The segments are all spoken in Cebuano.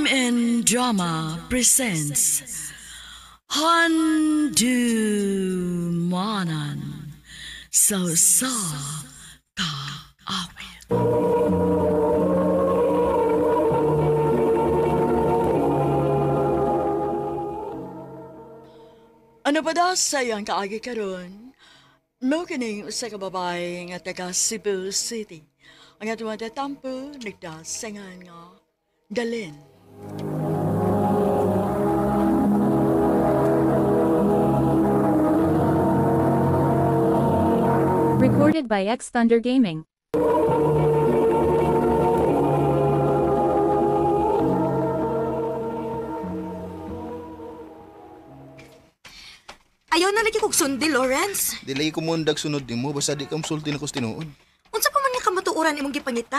MN Drama presents Handumanan sa sa kaawit. Ano pa daw sa iyang kaagi karon? Mao kining usa ka babae nga taga Cebu City. Ang atong tatampo nagdasengan nga Dalin. Recorded by X Thunder Gaming. Ayaw na lagi kog sundi, Lawrence. Di lagi ko mundag sunod nimo basta di ka musulti na tinuod. Unsa pa man nga kamatuoran imong gipangita?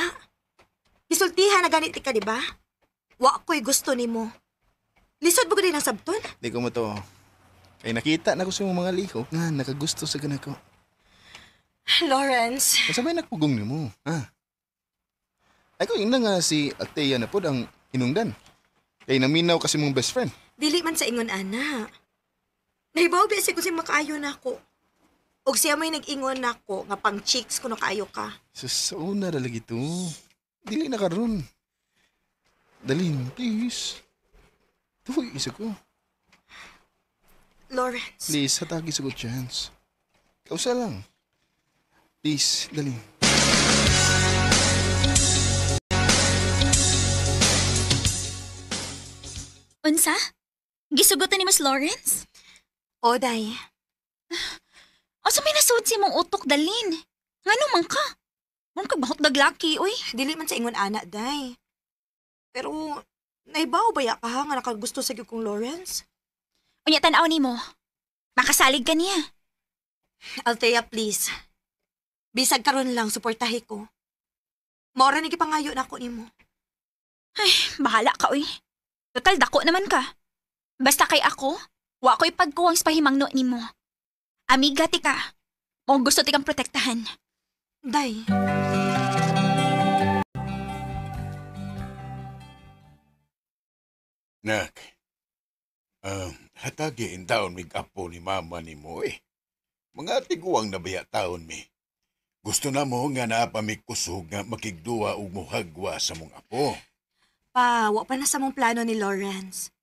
Gisultihan na ganit ka, di ba? Wa ko'y gusto nimo. Lisod mo din ang sabton? Di ko mo to. Kay nakita na ko sa imong mga lihok nga nakagusto sa ganako. Lawrence. Unsa may nagpugong nimo? Ha? Ay ko ina nga si Althea na pod ang hinungdan. Kay naminaw kasi mong best friend. Dili man sa ingon ana. Nahibaw ba siya kung siya makaayo na ako. Og siya may nag-ingon nako nga pang cheeks kuno kaayo ka. Sus, una ra lagi to. Dili na karon. Dalin, please. Tuloy isa ko. Lawrence. Please, hatagi sa ko chance. Kausa lang. Please, dalin. Unsa? Gisugotan ni Mas Lawrence? O, day. Asa may nasuod si mong utok dalin? Ngano man ka? Mong kabahot daglaki, uy. Dili man sa ingon ana, day. Pero, naibaw ba ya ka ha nga nakagusto sa gyud kong Lawrence? Unya tan-aw nimo. Makasalig ka niya. Althea, please. Bisag karon lang, suportahi ko. Maura ni gipangayo na ako nimo. Bahala ka, uy. Total, dako naman ka. Basta kay ako, wa ko'y pagkuwang sa pahimangno nimo. Amiga ti ka. Mong gusto ti kang protektahan. Day. Nak, hatagi in taon mig apo ni mama ni mo eh. Mga tiguang nabaya taon mi. Gusto na mo nga naa pa mi kusog nga makigduwa ug muhagwa sa mong apo. Pa, wa pa na sa mong plano ni Lawrence.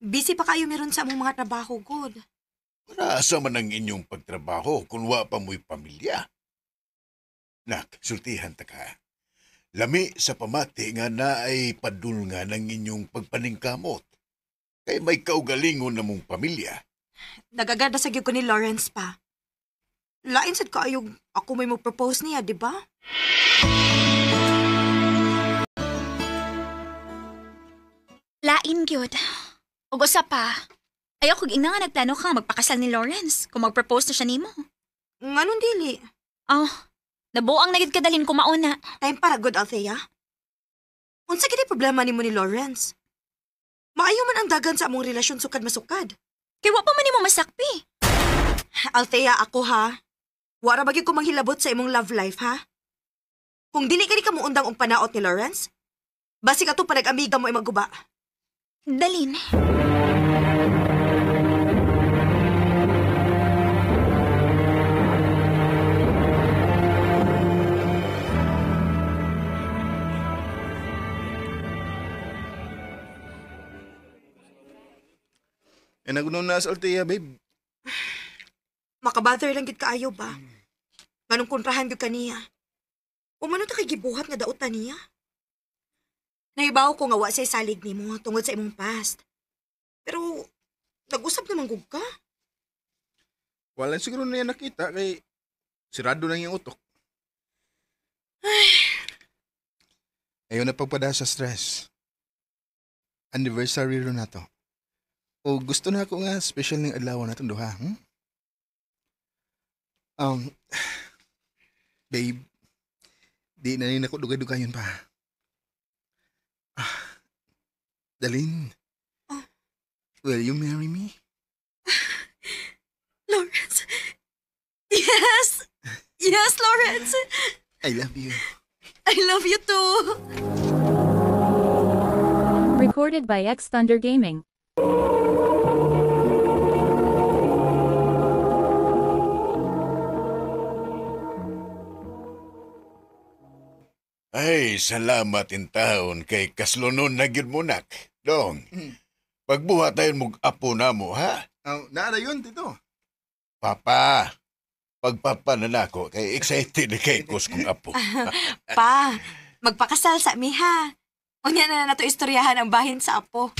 Busy pa kayo meron sa among mga trabaho, good. Para asa man ang inyong pagtrabaho kung wa pa mo'y pamilya. Nak, sultihan ta ka. Lami sa pamati nga naay padulngan ang inyong pagpaningkamot. Kay may kaugalingon na mong pamilya. Nagaganda sa gyud ko ni Lawrence pa. Lain sad kaayo ako may mo-propose niya, di ba? Lain gyud. Ug usa pa. Ayaw kog ina nga nagplano ka nga magpakasal ni Lawrence kung mag-propose na siya nimo. Nganong dili? Oh, nabuang na gyud kadalhin ko mauna. Time para good, Althea. Unsa gid problema nimo ni Lawrence? Maayo man ang dagan sa among relasyon sukad masukad. Kay wa pa man nimo masakpi. Althea, ako ha. Wara ba gyud ko manghilabot sa imong love life, ha? Kung dili ka ni ka muundang og panaot ni Lawrence, basig ato panag-amiga mo ay magguba. Dalin. Eh, naguno na sa Althea, babe. Makabother lang gyud kaayo ba? Nganong kontrahan gyud kaniya? Umano ta kay gibuhat nga dautan niya? Nahibaw ko nga wa siya'y salig nimo tungod sa imong past. Pero nag-usap naman gud ka. Wala siguro niya nakita kay sirado na iyang utok. Ayaw na pagpada sa stress. Anniversary ron na to. O gusto na ako nga special ng adlaw na itong duha. Hmm? Babe, di na rin ako dugay-dugayon pa. Ah, Dalin, Oh. will you marry me? Lawrence. Yes! Yes, Lawrence! I love you. I love you too! Recorded by X Thunder Gaming. Ay, salamat in taon kay kaslonon na gyud mo, nak. Dong, pagbuhat tayo mong apo na mo, ha? Naara yun, tito. Papa, pagpapa na nako, kay excited na kay kus kong apo. Pa, magpakasal sa mi ha. Unya na na nato istoryahan ang bahin sa apo.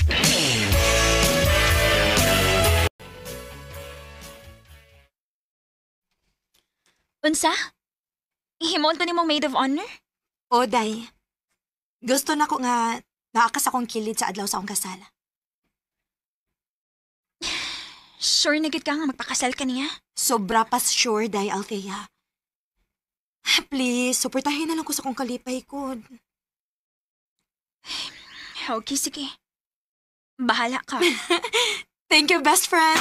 Unsa? Ihimon to nimong maid of honor? O, day. Gusto na ko nga naakas akong kilid sa adlaw sa akong kasal. Sure na gid ka nga magpakasal ka niya? Sobra pas sure, day, Althea. Please, suportahin na lang ko sa akong kalipay ko. Okay, sige. Bahala ka. Thank you, best friend!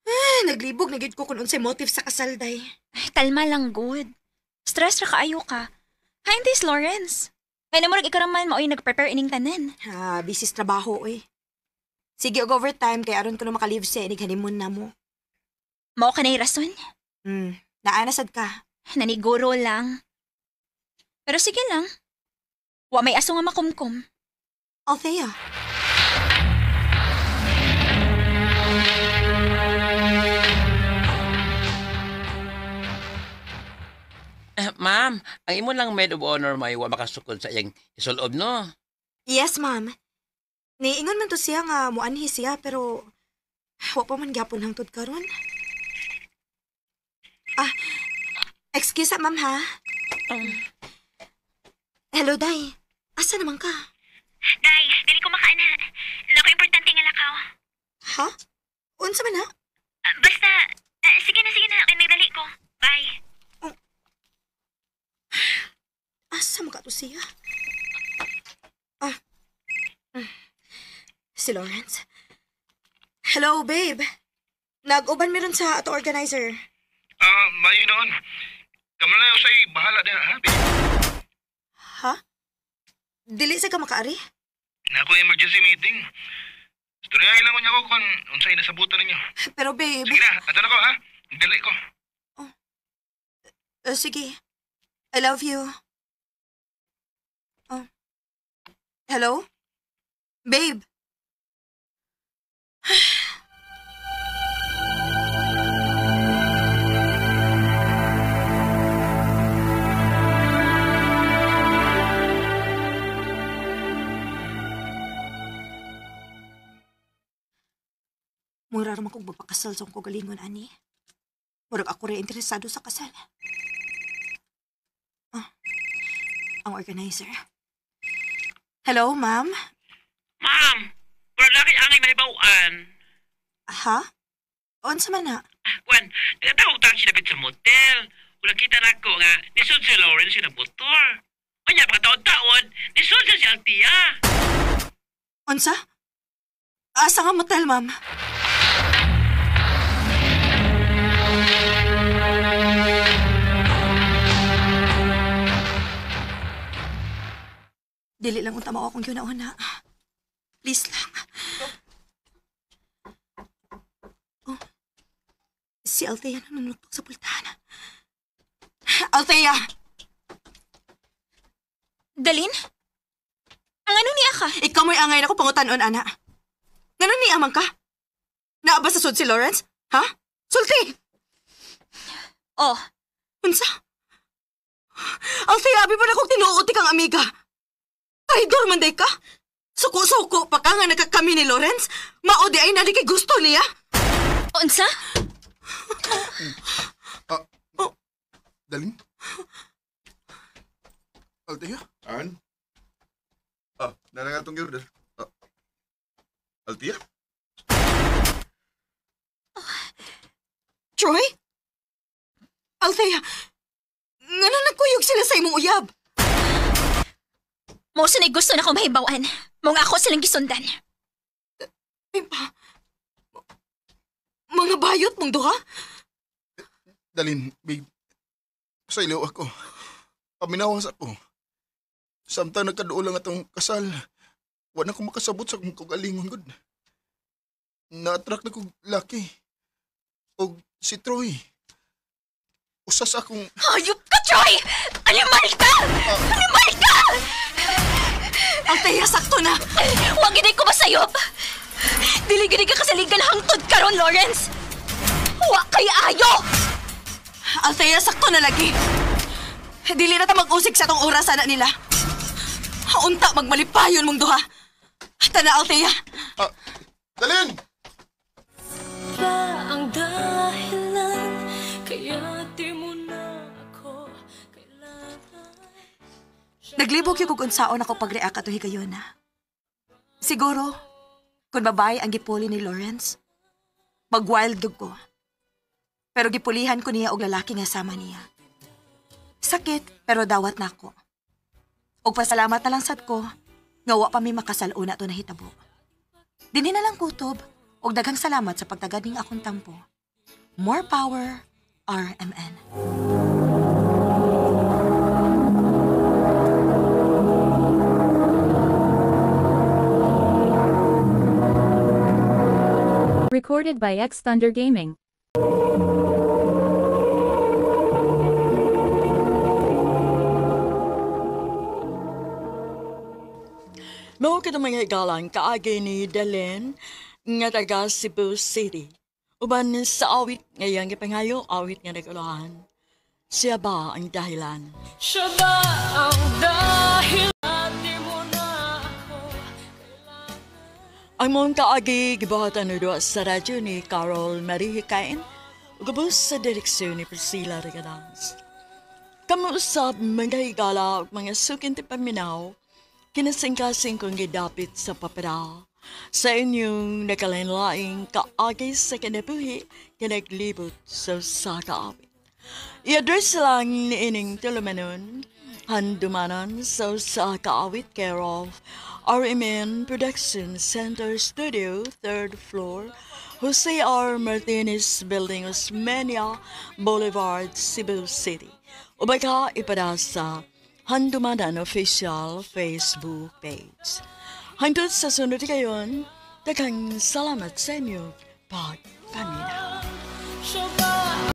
Ah, naglibog na gid ko kung unsay motive sa kasal, day. Ay, kalma lang, good. Stress ra kaayo ka. Hi, this Lawrence. Kaya na murag ikaw raman mao'y nag-prepare ining tanan. Ha, busy sa trabaho, eh. Sige, og overtime, kay aron ko na makalive sa inig honeymoon na mo. Mao ka na'y rason. Naanasad ka. Naniguro lang. Pero sige lang. Wa may aso nga makumkum. Althea. Ma'am, ang imo lang maid of honor may wa makasukod sa iyang isulob, no? Yes, ma'am. Niingon man to siya nga muanhi siya pero wa pa man gyapon hangtod karon. Ah, excuse ma'am ha. Hello, Day. Asa naman ka? Day, dili ko makaana. Nako importante nga lakaw. Ha? Unsa man ha? Basta, sige na, sige na. Kay nagdali ko. Bye. Asa man ka to siya? Ah. Si Lawrence. Hello, babe. Nag-uban meron sa ato organizer. Ah, mayo noon. Kamo na usay bahala din ha. Ha? Dili sa ka makaari? Na ako emergency meeting. Istorya lang ko niya ko kung unsay nasabutan ninyo. Pero babe, Sige na, ato na ko ha. Dili ko. Sige. I love you. Oh. Hello? Babe. Mura raman kong magpakasal sa akong kagalingon, ani. Murag ako rin interesado sa kasal. Ah, ang organizer. Hello, ma'am? Ma'am, murag laki angay mahibaw-an. Ha? Unsa man na? Kwan, nagatawag tang sinabit sa motel. Wala kita na ako nga, nisud si Lawrence yung nagmotor. Kanya, pagkataon-taon, nisud siya si Althea. Unsa? Asa nga motel, ma'am? Dili lang unta mao akong gyud-una. Please lang. Oh. Si Althea nanunuktok sa pultahan. Althea! Dalin? Ang ano niya ka? Ikaw mo'y angay na ko pangutan-on, ana. Ngano niya man ka? Naa ba sa sud si Lawrence? Ha? Sulti! Oh. Unsa? Althea, abi pa na kong tinuot kang amiga. Traidor man day ka. Suko-suko pa ka nga nagkakami ni Lawrence. Mao di ay nadi kay gusto niya. Unsa? Oh. Dalin? Althea? An? Ah, nana nga itong order. Ah. Althea? Troy? Althea, ngano nagkuyog sila sa imong uyab? Mao sa gusto na ko mahibawan. Mao nga ako silang gisundan. Pimpa, mga bayot mong duha? Dalin, babe. Sa ilo ako. Paminawas ako. Samtang nagkaduol lang atong kasal, wa na ko makasabot sa akong kaugalingon gud. Na-attract na kog laki. Og si Troy. Usa sa akong Hayop ka, Troy! Animal ka! Animal ka! Althea, sakto na. Huwag gini ko masayop! Dili gini ka kasaligan hangtod karon, Lawrence! Wa kay ayo! Althea, sakto na lagi. Dili na ta mag-usig sa tong oras ana nila. Unta magmalipayon mong duha. Tana, Althea. Ah, Dalin! Ba ang dahilan kaya di mo na ako kailangan? Naglibog yung kung unsaon ako pag-react ato higayona. Siguro, kung babae ang gipuli ni Lawrence, mag-wild dog ko. Pero gipulihan ko niya og lalaki nga sama niya. Sakit, pero dawat na ako. Og pasalamat na lang sad ko, nga wa pa mi makasal-una to nahitabo. Dinhi na lang kutob, og daghang salamat sa pagtagad ning akong tampo. More power, RMN. Recorded by X Thunder Gaming. Mao kita mga higalang kaagi ni Dalen nga taga Cebu City. Uban sa awit nga iyang gipangayo, awit nga nagulahan. Siya ba ang dahilan? Siya ba ang dahilan di mo na ako kailangan? Ang mong kaagi gibuhatan na sa radyo ni Carol Marie Hikain ug ubos sa direksyon ni Priscilla Regadans. Kamo usab mga higala ug mga sukin ti paminaw, kinasingkasing kong gidapit sa papera. Sa inyong nakalain-laing kaagi sa kinabuhi kinaglibot sa usa ka awit. I-address lang ni ining tulumanon, handumanan sa usa ka awit care of RMN Production Center Studio, 3rd floor, Jose R. Martinez Building, Osmeña Boulevard, Cebu City. O baka ipada sa Handumanan Official Facebook page. Hangtod sa sunod kayon, daghang salamat sa inyong pagpaminaw. Siya ba